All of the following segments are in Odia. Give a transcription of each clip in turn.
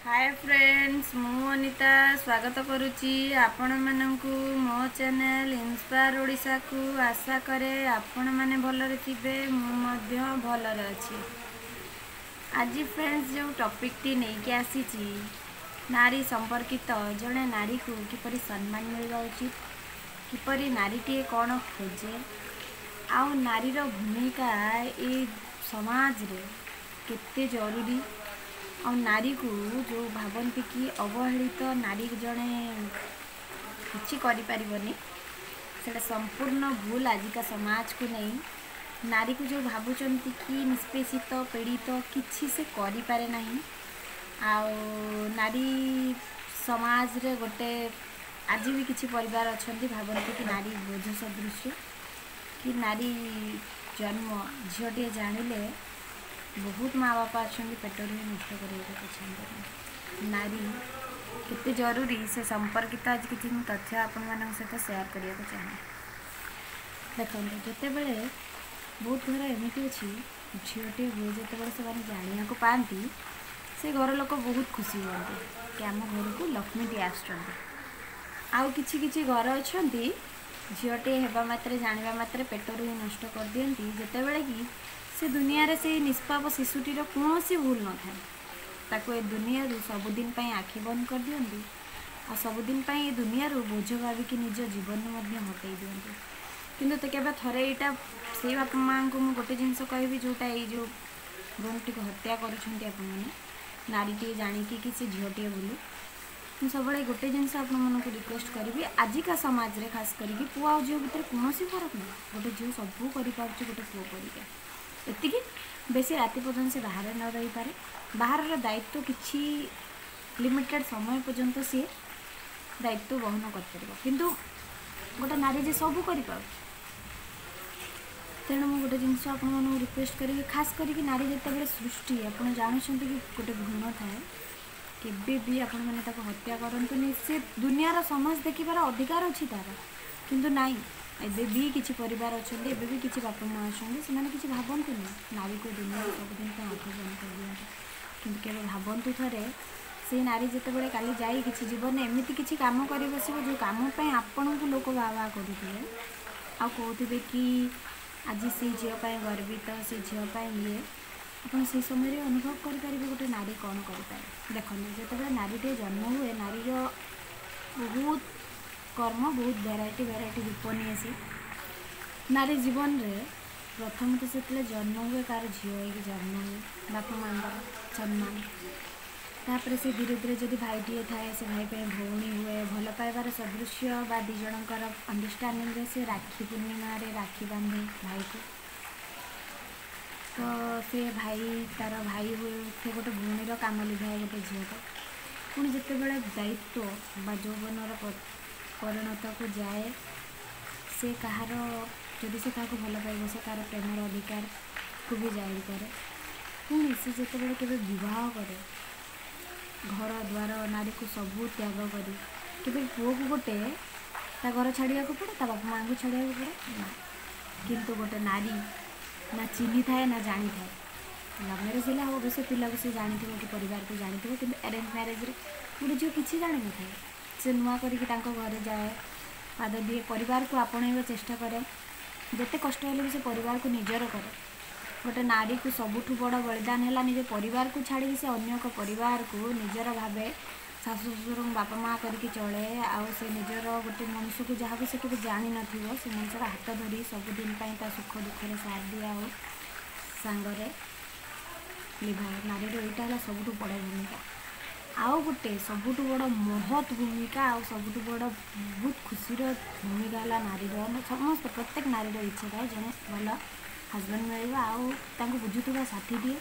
ହାଏ ଫ୍ରେଣ୍ଡସ୍, ମୁଁ ଅନିତା ସ୍ୱାଗତ କରୁଛି ଆପଣମାନଙ୍କୁ ମୋ ଚ୍ୟାନେଲ୍ ଇନ୍ସପାୟାର ଓଡ଼ିଶାକୁ। ଆଶା କରେ ଆପଣମାନେ ଭଲରେ ଥିବେ, ମୁଁ ମଧ୍ୟ ଭଲରେ ଅଛି। ଆଜି ଫ୍ରେଣ୍ଡସ୍ ଯେଉଁ ଟପିକ୍ଟି ନେଇକି ଆସିଛି, ନାରୀ ସମ୍ପର୍କିତ। ଜଣେ ନାରୀକୁ କିପରି ସମ୍ମାନ ମିଳିବା ଉଚିତ, କିପରି ନାରୀଟିଏ କ'ଣ ଖୋଜେ, ଆଉ ନାରୀର ଭୂମିକା ଏଇ ସମାଜରେ କେତେ ଜରୁରୀ, ଆଉ ନାରୀକୁ ଯେଉଁ ଭାବନ୍ତି କି ଅବହେଳିତ ନାରୀ ଜଣେ କିଛି କରିପାରିବନି, ସେଇଟା ସମ୍ପୂର୍ଣ୍ଣ ଭୁଲ। ଆଜିକା ସମାଜକୁ ନେଇ ନାରୀକୁ ଯେଉଁ ଭାବୁଛନ୍ତି କି ନିଷ୍ପେଷିତ, ପୀଡ଼ିତ, କିଛି ସେ କରିପାରେ ନାହିଁ, ଆଉ ନାରୀ ସମାଜରେ ଗୋଟେ ଆଜି ବି କିଛି ପରିବାର ଅଛନ୍ତି ଭାବନ୍ତି କି ନାରୀ ବୋଝ ସଦୃଶ୍ୟ, କି ନାରୀ ଜନ୍ମ ଝିଅଟିଏ ଜାଣିଲେ ବହୁତ ମା ବାପା ଅଛନ୍ତି ପେଟରୁ ହିଁ ନଷ୍ଟ କରିବାକୁ ପଛାନ୍ତିନି। ନାରୀ କେତେ ଜରୁରୀ, ସେ ସମ୍ପର୍କିତ ଆଜି କିଛି ମୁଁ ତଥ୍ୟ ଆପଣମାନଙ୍କ ସହିତ ସେୟାର କରିବାକୁ ଚାହେଁ। ଦେଖନ୍ତୁ, ଯେତେବେଳେ ବହୁତ ଘର ଏମିତି ଅଛି, ଝିଅଟିଏ ହୁଏ ଯେତେବେଳେ ସେମାନେ ଜାଣିବାକୁ ପାଆନ୍ତି, ସେ ଘର ଲୋକ ବହୁତ ଖୁସି ହୁଅନ୍ତି କି ଆମ ଘରକୁ ଲକ୍ଷ୍ମୀଟିଏ ଆସୁଛନ୍ତି। ଆଉ କିଛି କିଛି ଘର ଅଛନ୍ତି, ଝିଅଟିଏ ହେବା ମାତ୍ରେ, ଜାଣିବା ମାତ୍ରେ ପେଟରୁ ହିଁ ନଷ୍ଟ କରିଦିଅନ୍ତି, ଯେତେବେଳେ କି ସେ ଦୁନିଆରେ ସେଇ ନିଷ୍ପାପ ଶିଶୁଟିର କୌଣସି ଭୁଲ ନଥାଏ। ତାକୁ ଏ ଦୁନିଆରୁ ସବୁଦିନ ପାଇଁ ଆଖି ବନ୍ଦ କରିଦିଅନ୍ତି, ଆଉ ସବୁଦିନ ପାଇଁ ଏ ଦୁନିଆରୁ ବୋଝ ଭାବିକି ନିଜ ଜୀବନରୁ ମଧ୍ୟ ହଟେଇ ଦିଅନ୍ତି। କିନ୍ତୁ ତ କେବେ ଥରେ ଏଇଟା ସେଇ ବାପା ମାଆଙ୍କୁ ମୁଁ ଗୋଟେ ଜିନିଷ କହିବି, ଯେଉଁଟା ଏଇ ଯେଉଁ ଭ୍ରୂଣଟିକୁ ହତ୍ୟା କରୁଛନ୍ତି ଆପଣମାନେ ନାରୀଟିଏ ଜାଣିକି କି ସେ ଝିଅଟିଏ ବୋଲି, ମୁଁ ସବୁବେଳେ ଗୋଟେ ଜିନିଷ ଆପଣମାନଙ୍କୁ ରିକ୍ୱେଷ୍ଟ କରିବି। ଆଜିକା ସମାଜରେ ଖାସ କରିକି ପୁଅ ଆଉ ଝିଅ ଭିତରେ କୌଣସି ଫରକ ନାହିଁ। ଗୋଟେ ଝିଅ ସବୁ କରିପାରୁଛି ଗୋଟେ ପୁଅ ପରିକା, ଏତିକି ବେଶୀ ରାତି ପର୍ଯ୍ୟନ୍ତ ସେ ବାହାରେ ନ ରହିପାରେ, ବାହାରର ଦାୟିତ୍ୱ କିଛି ଲିମିଟେଡ଼ ସମୟ ପର୍ଯ୍ୟନ୍ତ ସିଏ ଦାୟିତ୍ୱ ବହନ କରିପାରିବ, କିନ୍ତୁ ଗୋଟେ ନାରୀ ଯେ ସବୁ କରିପାରୁଛି। ତେଣୁ ମୁଁ ଗୋଟେ ଜିନିଷ ଆପଣମାନଙ୍କୁ ରିକ୍ୱେଷ୍ଟ କରିବି, ଖାସ କରିକି ନାରୀ ଯେତେବେଳେ ସୃଷ୍ଟି, ଆପଣ ଜାଣୁଛନ୍ତି କି ଗୋଟେ ଭ୍ରୂଣ ଥାଏ, କେବେ ବି ଆପଣମାନେ ତାକୁ ହତ୍ୟା କରନ୍ତୁନି। ସେ ଦୁନିଆର ସମାଜ ଦେଖିବାର ଅଧିକାର ଅଛି ତା'ର, କିନ୍ତୁ ନାଇଁ, ଏବେ ବି କିଛି ପରିବାର ଅଛନ୍ତି, ଏବେ ବି କିଛି ବାପା ମା ଅଛନ୍ତି, ସେମାନେ କିଛି ଭାବନ୍ତିନି, ନାରୀକୁ ଦୁନିଆରେ ସବୁଦିନ ପାଇଁ ଆଖି ବନ୍ଦ କରିଦିଅନ୍ତି। କିନ୍ତୁ କେବେ ଭାବନ୍ତୁ ଥରେ, ସେଇ ନାରୀ ଯେତେବେଳେ କାଲି ଯାଇ କିଛି ଜୀବନରେ ଏମିତି କିଛି କାମ କରି ବସିବ, ଯେଉଁ କାମ ପାଇଁ ଆପଣଙ୍କୁ ଲୋକ ବାହା ବାହା କରୁଥିବେ ଆଉ କହୁଥିବେ କି ଆଜି ସେଇ ଝିଅ ପାଇଁ ଗର୍ବିତ, ସେ ଝିଅ ପାଇଁ ଇଏ, ଆପଣ ସେଇ ସମୟରେ ଅନୁଭବ କରିପାରିବେ ଗୋଟେ ନାରୀ କ'ଣ କରିପାରେ। ଦେଖନ୍ତୁ, ଯେତେବେଳେ ନାରୀଟିଏ ଜନ୍ମ ହୁଏ, ନାରୀର ବହୁତ କର୍ମ, ବହୁତ ଭେରାଇଟି ଭେରାଇଟି ରୂପ ନିଏ ସେ। ନାରୀ ଜୀବନରେ ପ୍ରଥମତଃ ସେତେବେଳେ ଜନ୍ମ ହୁଏ, କାହାର ଝିଅ ହେଇକି ଜନ୍ମ ହୁଏ, ବାପା ମାଆଙ୍କର ସମ୍ମାନ। ତାପରେ ସେ ଧୀରେ ଧୀରେ ଯଦି ଭାଇଟିଏ ଥାଏ, ସେ ଭାଇ ପାଇଁ ଭଉଣୀ ହୁଏ, ଭଲ ପାଇବାର ସଦୃଶ୍ୟ ବା ଦୁଇ ଜଣଙ୍କର ଅଣ୍ଡରଷ୍ଟାଣ୍ଡିଂରେ ସେ ରାକ୍ଷୀ ପୂର୍ଣ୍ଣିମାରେ ରାକ୍ଷୀ ବାନ୍ଧେ ଭାଇକୁ, ତ ସେ ଭାଇ ତାର ଭାଇ ହୁଏ, ସେ ଗୋଟେ ଭଉଣୀର କାମ ଲିଭାଏ ଗୋଟେ ଝିଅଟା। ପୁଣି ଯେତେବେଳେ ଦାୟିତ୍ୱ ବା ଯୌବନର ପରିଣତକୁ ଯାଏ, ସେ କାହାର ଯଦି ସେ କାହାକୁ ଭଲ ପାଇବ, ସେ କାହାର ପ୍ରେମର ଅଧିକାରକୁ ବି ଜାହିର କରେ। ପୁଣି ସେ ଯେତେବେଳେ କେବେ ବିବାହ କରେ, ଘର ଦ୍ୱାର ନାରୀକୁ ସବୁ ତ୍ୟାଗ କରି, କେବେ ପୁଅକୁ ଗୋଟେ ତା ଘର ଛାଡ଼ିବାକୁ ପଡ଼େ, ତା ବାପା ମାଆଙ୍କୁ ଛାଡ଼ିବାକୁ ପଡ଼େ ନା? କିନ୍ତୁ ଗୋଟେ ନାରୀ ନା ଚିହ୍ନିଥାଏ ନା ଜାଣିଥାଏ। ଲଭ୍ ମ୍ୟାରେଜ୍ ହେଲେ ଆଉ ଅବଶ୍ୟ ପିଲାକୁ ସେ ଜାଣିଥିବ କି ପରିବାରକୁ ଜାଣିଥିବ, କିନ୍ତୁ ଆରେଞ୍ଜ ମ୍ୟାରେଜ୍ରେ ଗୋଟେ ଝିଅ କିଛି ଜାଣିନଥାଏ। ସେ ନୂଆ କରିକି ତାଙ୍କ ଘରେ ଯାଏ, ପାଦ ଦିଏ, ପରିବାରକୁ ଆପଣେଇବା ଚେଷ୍ଟା କରେ, ଯେତେ କଷ୍ଟ ହେଲେ ବି ସେ ପରିବାରକୁ ନିଜର କରେ। ଗୋଟେ ନାରୀକୁ ସବୁଠୁ ବଡ଼ ବଳିଦାନ ହେଲା ନିଜ ପରିବାରକୁ ଛାଡ଼ିକି ସେ ଅନ୍ୟ ଏକ ପରିବାରକୁ ନିଜର ଭାବେ, ଶାଶୁ ଶ୍ୱଶୁରଙ୍କୁ ବାପା ମା କରିକି ଚଳେ, ଆଉ ସେ ନିଜର ଗୋଟେ ମଣିଷକୁ ଯାହାକୁ ସେ କେବେ ଜାଣିନଥିବ, ସେ ମଣିଷର ହାତ ଧରି ସବୁଦିନ ପାଇଁ ତା ସୁଖ ଦୁଃଖରେ ସାଥ ଦିଏ ଆଉ ସାଙ୍ଗରେ ଲିଭାଏ। ନାରୀର ଏଇଟା ହେଲା ସବୁଠୁ ବଡ଼ ଭୂମିକା। ଆଉ ଗୋଟେ ସବୁଠୁ ବଡ଼ ମହତ୍ ଭୂମିକା ଆଉ ସବୁଠୁ ବଡ଼ ବହୁତ ଖୁସିର ଭୂମିକା ହେଲା ନାରୀର, ସମସ୍ତ ପ୍ରତ୍ୟେକ ନାରୀର ଇଚ୍ଛା ଥାଏ ଜଣେ ଭଲ ହଜବେଣ୍ଡ ମିଳିବ ଆଉ ତାଙ୍କୁ ବୁଝୁଥିବା ସାଥିଟିଏ।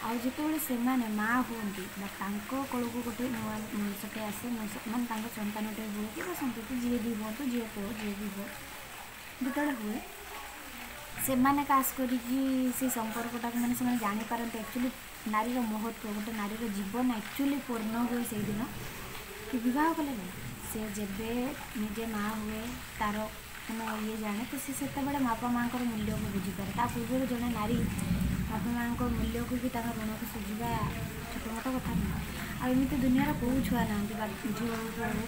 ଆଉ ଯେତେବେଳେ ସେମାନେ ମା ହୁଅନ୍ତି ବା ତାଙ୍କ କୋଳକୁ ଗୋଟେ ନୂଆ ମଣିଷଟେ ଆସେ, ମାନେ ତାଙ୍କ ସନ୍ତାନଟେ ହୁଏ କି ବା ସନ୍ତତି ଯିଏ ବି ହୁଅନ୍ତୁ, ଝିଅ ପୁଅ ଯିଏ ବି ହୁଏ, ଯେତେବେଳେ ହୁଏ, ସେମାନେ ଖାସ କରିକି ସେ ସମ୍ପର୍କଟାକୁ ମାନେ ସେମାନେ ଜାଣିପାରନ୍ତି ଆକ୍ଚୁଆଲି ନାରୀର ମହତ୍ତ୍ୱ। ଗୋଟେ ନାରୀର ଜୀବନ ଆକ୍ଚୁଆଲି ପୂର୍ଣ୍ଣ ହୁଏ ସେଇଦିନ କି ବିବାହ କଲେ ନାହିଁ, ସେ ଯେବେ ନିଜେ ମା ହୁଏ, ତାର ମାନେ ଇଏ ଜାଣେ, ତ ସେ ସେତେବେଳେ ବାପା ମାଆଙ୍କର ମୂଲ୍ୟକୁ ବୁଝିପାରେ। ତା ପୂର୍ବରୁ ଜଣେ ନାରୀ ବାପା ମାଆଙ୍କ ମୂଲ୍ୟକୁ ବି ତାଙ୍କ ଋଣକୁ ସୁଝିବା ଛୋଟ ମୋଟ କଥା ନୁହେଁ। ଆଉ ଏମିତି ଦୁନିଆର କେଉଁ ଛୁଆ ନାହାନ୍ତି ବା ଝିଅ ହଉ ପୁଅ ହଉ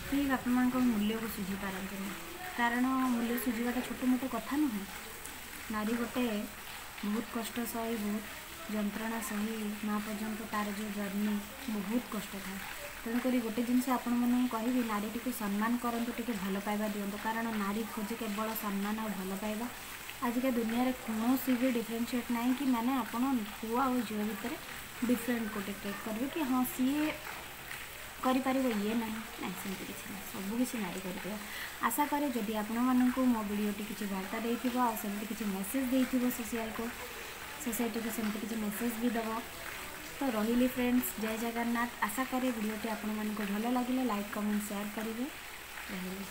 କି ବାପା ମାଆଙ୍କ ମୂଲ୍ୟକୁ ସୁଝି ପାରନ୍ତିନି, କାରଣ ମୂଲ୍ୟ ସୁଝିବାଟା ଛୋଟ ମୋଟ କଥା ନୁହେଁ। ନାରୀ ଗୋଟେ ବହୁତ କଷ୍ଟ ସହି, ବହୁତ ଯନ୍ତ୍ରଣା ସହି ମା ପର୍ଯ୍ୟନ୍ତ ତା'ର ଯେଉଁ ଜର୍ଣ୍ଣି ବହୁତ କଷ୍ଟ ଥାଏ। ତେଣୁକରି ଗୋଟେ ଜିନିଷ ଆପଣମାନଙ୍କୁ କହିବି, ନାରୀଟିକୁ ସମ୍ମାନ କରନ୍ତୁ, ଟିକେ ଭଲ ପାଇବା ଦିଅନ୍ତୁ, କାରଣ ନାରୀ ଖୋଜେ କେବଳ ସମ୍ମାନ ଆଉ ଭଲ ପାଇବା। ଆଜିକା ଦୁନିଆରେ କୌଣସି ବି ଡିଫରେନ୍ସିଏଟ୍ ନାହିଁ କି ମାନେ ଆପଣ ପୁଅ ଆଉ ଝିଅ ଭିତରେ ଡିଫରେଣ୍ଟ ଗୋଟେ କ୍ରିଏଟ୍ କରିବେ କି ହଁ ସିଏ କରିପାରିବ ଇଏ ନାହିଁ। ନାଇଁ, ସେମିତି କିଛି ନାହିଁ, ସବୁ କିଛି ନାରୀ କରିପାରିବ। ଆଶା କରେ ଯଦି ଆପଣମାନଙ୍କୁ ମୋ ଭିଡ଼ିଓଟି କିଛି ବାର୍ତ୍ତା ଦେଇଥିବ ଆଉ ସେମିତି କିଛି ମେସେଜ୍ ଦେଇଥିବ, ସୋସିଆଲକୁ ସୋସାଇଟିକୁ ସେମିତି କିଛି ମେସେଜ୍ ବି ଦେବ। ତ ରହିଲି ଫ୍ରେଣ୍ଡସ୍, ଜୟ ଜଗନ୍ନାଥ। ଆଶା କରେ ଭିଡ଼ିଓଟି ଆପଣମାନଙ୍କୁ ଭଲ ଲାଗିଲେ ଲାଇକ୍, କମେଣ୍ଟ, ସେୟାର କରିବେ। ରହିଲି।